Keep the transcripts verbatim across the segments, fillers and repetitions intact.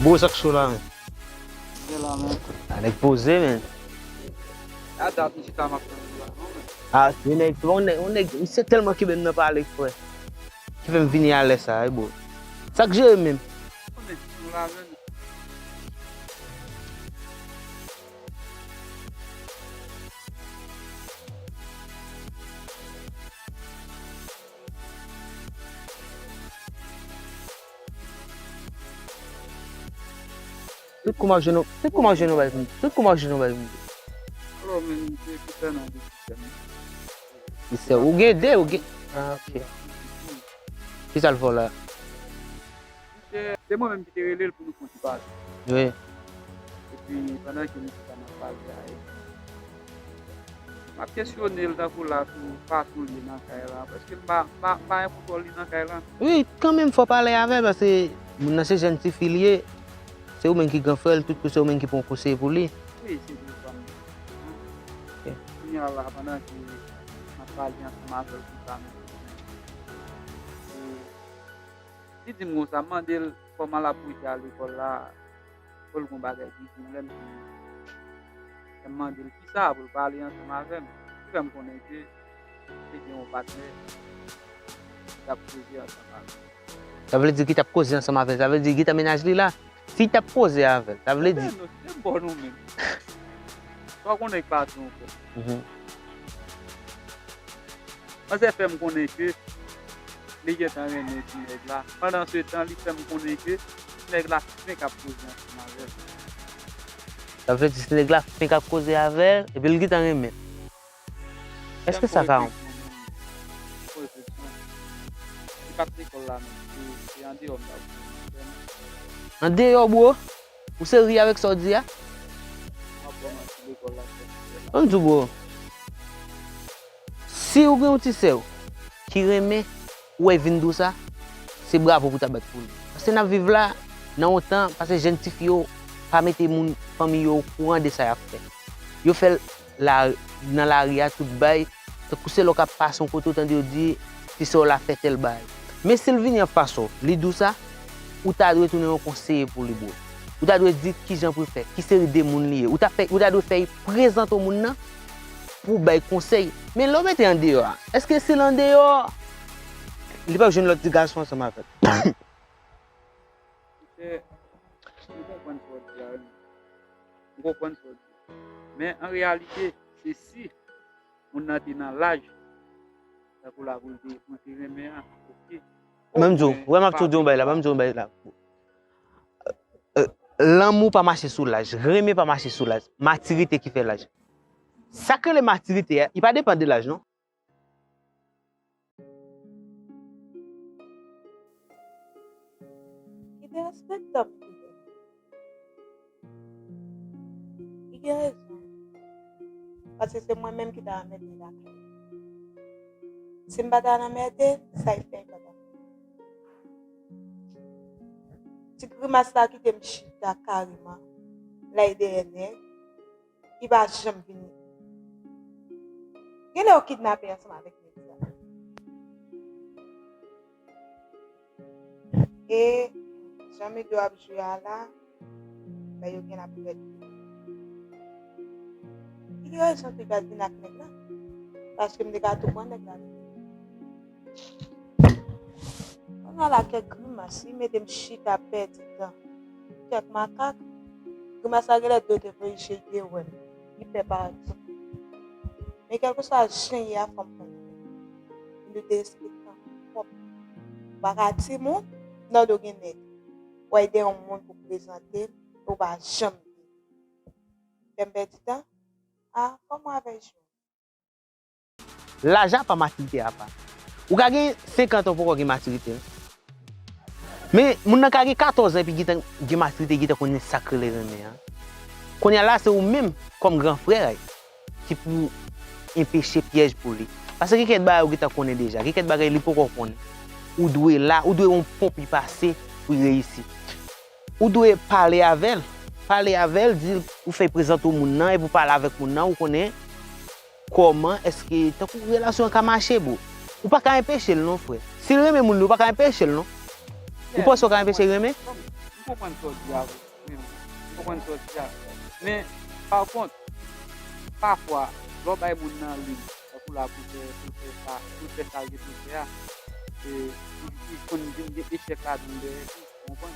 Bro, sa k cho la, men? Gen la, men. A, nèg poze, men. A dat m chita m ap tann ou la, non, men. A, yon nèg, yon nèg, yon nèg, misye tèlman kenbe m nan pale, frè. Ki fè m vini alè sa, wi, bro. Sa k jere menm? Konnen, nou la, men. Tout kouman jwenn nou, tout kouman jwenn nou bay pou m. Tout kouman jwenn nou bay pou m. Alò, men, se ki fè nan de sistèm. Sistèm. Ou gen de, ou gen. Ah, ok. Ki sa l fè w la? Misye, se mwen menm ki te rele l pou nou fè yon ti pale. Wi. Epi, pandan ke misye t ap pale a, e, m ap kesyone l tankou la sou fason l ye nan kay la, paske m pa, m pa, m pa gen kontwòl li nan kay la. Wi, kanmenm fò w pale avè l, paske moun nan se jèn tifi li ye, se ou menm ki gran frè l, tout kou se ou menm ki pran konsèy pou li. Wi, se vre, pa m. Ok. Kounye a la, pandan ke m ap pale ansanm avè l konsa menm, e, li di m konsa, m mande l kòman l ap rete a lekòl la, pou l gon bagay ki di m, lè m di, lè m mande l kisa pou l pale ansanm avè m, li fè m konnen ke li te gen yon patnè ki t ap koze ansanm avè l. Sa vle di ki t ap koze ansanm avè l, sa vle di gentan mennaj li la. Si t ap koze avè l, sa vle di. Ebyen non, se bò nou menm. Sa w konnen k pa di ankò. Mhm. Manzè fè m konnen ke li gentan renmen ti nèg la. Pandan se tan, li fè m konnen ke ti nèg la fenk ap koze ansanm avè l. Sa vle di ti nèg la fenk ap koze avè l, epi l gentan renmen l. Èske sa ka? Li pa t lekòl la menm. Se, se andeyò m t ap jwe. Andeyò, bro? Ou serye avèk sa w di a? M ap kòmanse lekòl la. Ban m di w, bro. Si ou gen yon ti sè w ki renmen, ou wè vin di w sa, se bravo pou w ta bat pou li. Paske n ap viv la, nan yon tan, paske jèn tifi yo pa mete moun, fanmi yo okouran de sa y ap fè. Yo fè l la, nan lari a, tout bay, tankou se lè w ka pase yon kote, w tande yo di, ti sè w la fè tèl bagay. Men si l vini anfas ou, li di w sa, ou ta dwe tounen yon konseye pou li, bro. Ou ta dwe di kijan pou l fè, ki seri de moun li ye. Ou ta fè, ou ta dwe fè prezante w moun nan pou w bay konsèy. Men lè w mete andeyò a, èske si l andeyò, li p ap jwenn lòt ti gason ansanm avè l? Monchè, m konprann sa w di a, wi. M konprann sa w di a. Men an reyalite, se si moun nan te nan laj, tankou la pou l te, pou l te renmen an, ok. Ban m di w, wè m ap tou di yon bagay la, ban m di yon bagay la. Euh, lanmou pa mache sou laj, renmen pa mache sou laj, matirite ki fè laj. Sa k rele matirite a, li pa depann de laj, non. Li derespektan m tou. Li gen rezon. Paske se mwen menm ki ta anmède lakay li. Si m pa ta anmède, sa y fè l pa ta fè. Ti grimas la kite m chita kareman. Lè y dèyè nèg. Li pa janm vini. Genlè yo kidnape ansanm avèk nèg sa. E jan Mido ap jwe a la, la yo gen ap pèdi. Li gen rezon tou, li pa t vin ak nèg la. Paske m te ka tou pran nèg la. Kounye a la kèk grimas, li mete m chita pèdi tan. Kèk makak, grimas la genlè dwe te korije, li te wè m. Li pè parèt sou mwen. Men kèlkeswa jan l ye a, fò m konn li. Li derespektan twòp. Ou pa ka timoun, nan do gen nèg. Ou wè, de yon moun pou prezante, ou pa janm vini. Fè m pèdi tan? A, kòman avè jou? Laj a pa matirite a pa. Ou ka gen senkant an poko gen matirite, non. Men moun nan ka gen katòz an epi gentan gen matirite, gentan konnen sa k rele renmen an. Kounye a la, se ou menm, kòm gran frè, ki pou enpeche pyèj pou li. Paske gen kèk bagay ou gentan konnen deja, gen kèk bagay li poko konnen. Ou dwe la, ou dwe yon ponp li pase pou l reyisi. Ou dwe pale avè l. Pale avè l, di l ou fè prezante w moun nan, epi w pale avèk moun nan, ou konnen kòman èske, tankou relasyon an ka mache, bro. Ou pa ka enpeche l non, frè. Si l renmen moun li, ou pa ka enpeche l non. Ou panse w ka enpeche l renmen? konprann sa w di a vre, men m konprann sa w di a. Men, pa kont, pafwa, lè w bay moun nan liy, tankou la pou l fè, pou l fè sa, pou l fè sa l gen pou l fè a, e, li, li konn vin gen echèk ladan l dèyè tou, ou konprann?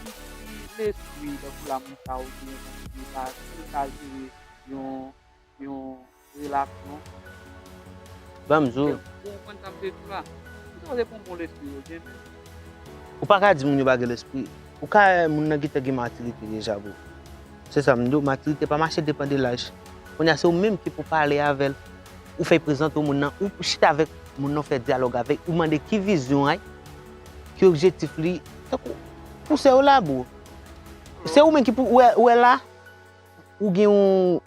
Si, si lespri, tankou la moun sa ou genyen tankou li pa, si l ka jere yon, yon relasyon. Ban m di w. Ou konprann sa m vle di w la? Ou sanble pou yon bon lespri yo gen, men. Ou pa ka di moun yo pa gen lespri. Ou ka wè moun nan gentan gen matirite deja, bro. Se sa m di w, matirite pa mache depann de laj. Kounye a, se ou menm ki pou pale avè l. Ou fè prezante w moun nan, ou chita avèk moun nan, ou fè dyalòg avè l, ou mande ki vizyon l, ki objektif li. Tankou, pou sè w la, bro. Se ou menm ki pou, ou wè, ou wè la, ou gen yon,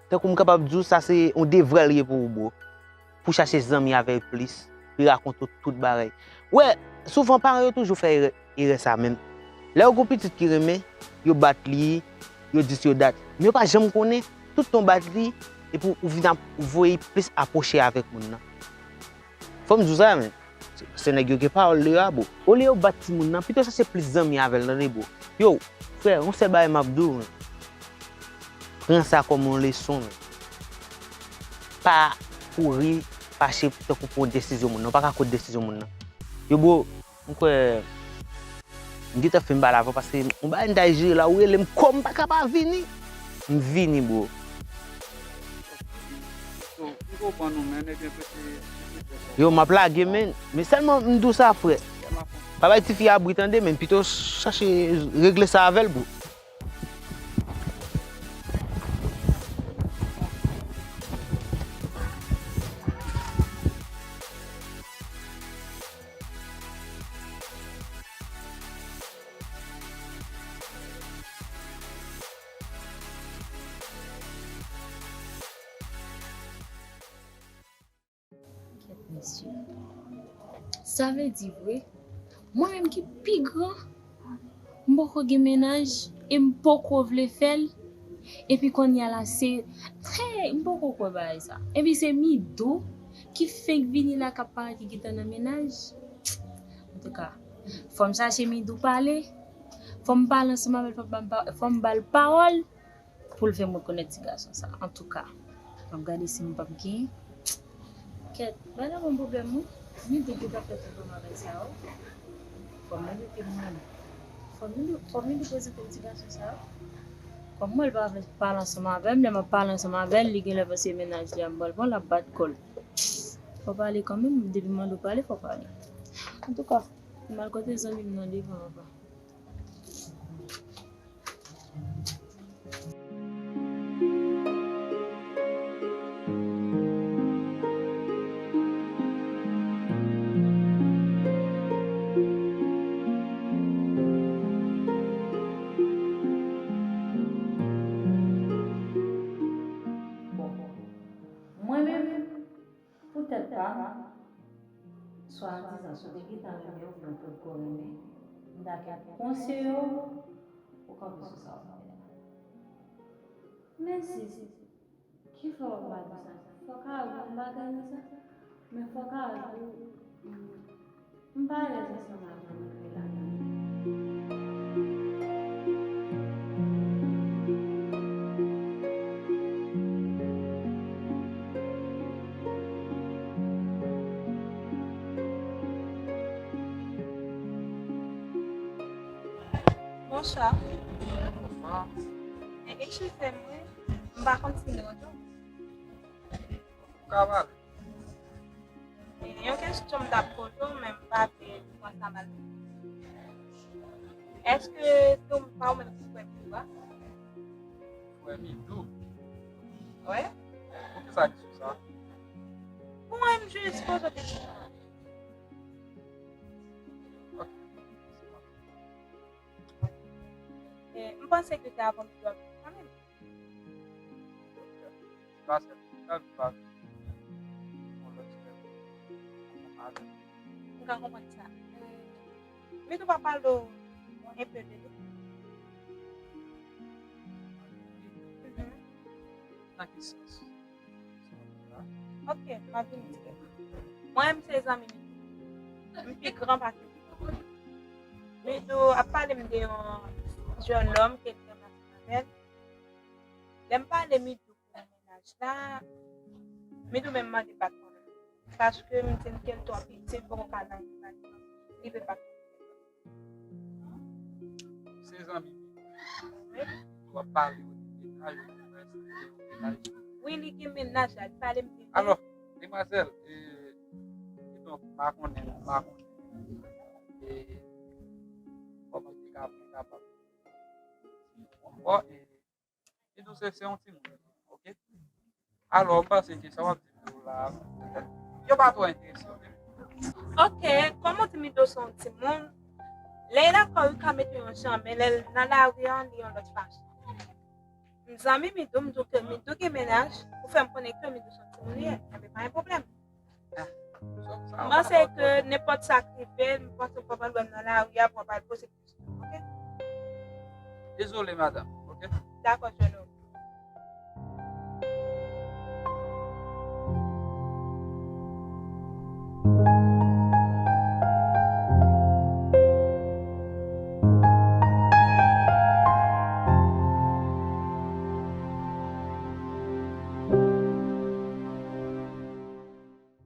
tankou m kapab di w, sa se yon devwa l ye pou ou, bro. Pou chache zanmi avè l plis, li rakonte w tout bagay. Ou wè, souvan paran yo toujou fè erè, erè sa menm. Lè yo gen yon pitit ki renmen, yo bat li, yo di si yo dat. Men yo pa janm konnen, tout tan w bat li, epi w vin ap voye plis apwoche avèk moun nan. Fò m di w sa, men. Se, se nèg yo gen pawòl yo a, bro. Olye yo bat timoun nan, pito chache plis zanmi avè l, tande, bro. Yo, frè, yon sèl bagay m ap di w, men. Pran sa kòm yon leson, men. Pa kouri fache tankou pou yon desizyon moun nan. Ou pa ka kont desizyon moun nan. Yo, bro, m kwè, m gentan fin pale avè w paske yon bagay m t al jere la, ou rele m kò m pa ka pa vini. M vini, bro. Yo, m ap lage, men. Men sèlman m di w sa, frè. Pa bay tifi a bri, tande, men. Pito chache regle sa avè l, bro. Kèt, mesye. Sa vle di vre, mwen menm ki pi gran, m poko gen mennaj e m poko vle fè l. Epi kounye a la, se, hey, m poko kwè bagay sa. Epi se Midou ki fenk vini la k ap parèt ki gentan nan mennaj. Antouka, fò m chache Midou pale, fò m pale ansanm avè l, fò m ba, fò m ba l pawòl. Pou l fè m rekonèt ti gason sa. Antouka, m ap gade si m p ap gen. Kèt, bagay la ban m pwoblèm, wi. Midou ki t ap fè tout bagay sa yo. Fò m envite moun. Fò m, fò m prezante m ti gason sa yo. Kòm mwen, l pa vle pale ansanm avè m, lè m ap pale ansanm avè l, li genlè panse mennaj li a m pral pran, l ap bat kò l. Fò pale kanmenm, depi m mande w pale, fò pale. Antouka, m al kote zanmi m nan devan anvan. Bon, mwen menm, pou tèt pa m, swadizan, si w te gentan renmen w, oubyen w potko renmen, m ta ket konseye w pou w kanpe sou sa w ap fè a. Men sis, kifè w ap ba di sa? Fòk a di yon bagay nan sa, men fòk a di, m pa alèz ansanm avè w nan kay la. Bonswa. Bonswa. E, eskize m, wi. M pa konn si m deranj ou. Ou ka pale. Yon kesyon m t ap poze w, men m pa vle pran sa mal. Èske se ou, pa ou menm ki frè Midou a? Frè Midou? Wi. Poukisa kesyon sa? Bon, m jis poze w kesyon sa. Ok. E, m panse ke se avan Midou ap vini kanmenm. M ka konprann sa. E, Midou pa pale w enpe de li? Mhm. Nan ki sans? Ok, m ap vini. Mwen menm se zanmi Midou. M pi gran pase li. Midou ap pale m de yon jennonm ke l renmen ansanm avè l. Lè m pale Midou pou mennaj la, Midou menm mande pa konnen. Paske m di l ke l twò piti, l poko ka nan yon maryaj. Li vle pa konnen. Se zanmi m. Wi. W ap pale yo de mennaj, ou di mennaj. Wi, li gen mennaj la, li pale m de. Alò, demwazèl, e, kidonk, m pa konnen, m pa konnen. E, kòman te ka, te kapab. Bon, e, Midou se, se yon timoun, ok? Alò, m panse ke sa w ap di Midou la, yo pa twò enterese yo menm. Ok, kòm ou di Midou se yon timoun, lè l dakò, wi, ka mete yon jan, men lè l nan lari an, li yon lòt fason. M zanmi Midou, m di w ke Midou gen mennaj, ou fè m konnen ke Midou se yon timoun li ye, enben pa gen pwoblèm. M panse ke nenpòt sa k rive, m panse w pral wè m nan lari a, pou w pral poze kesyon, ok? Dezole, madanm, ok? Dakò, jennonm.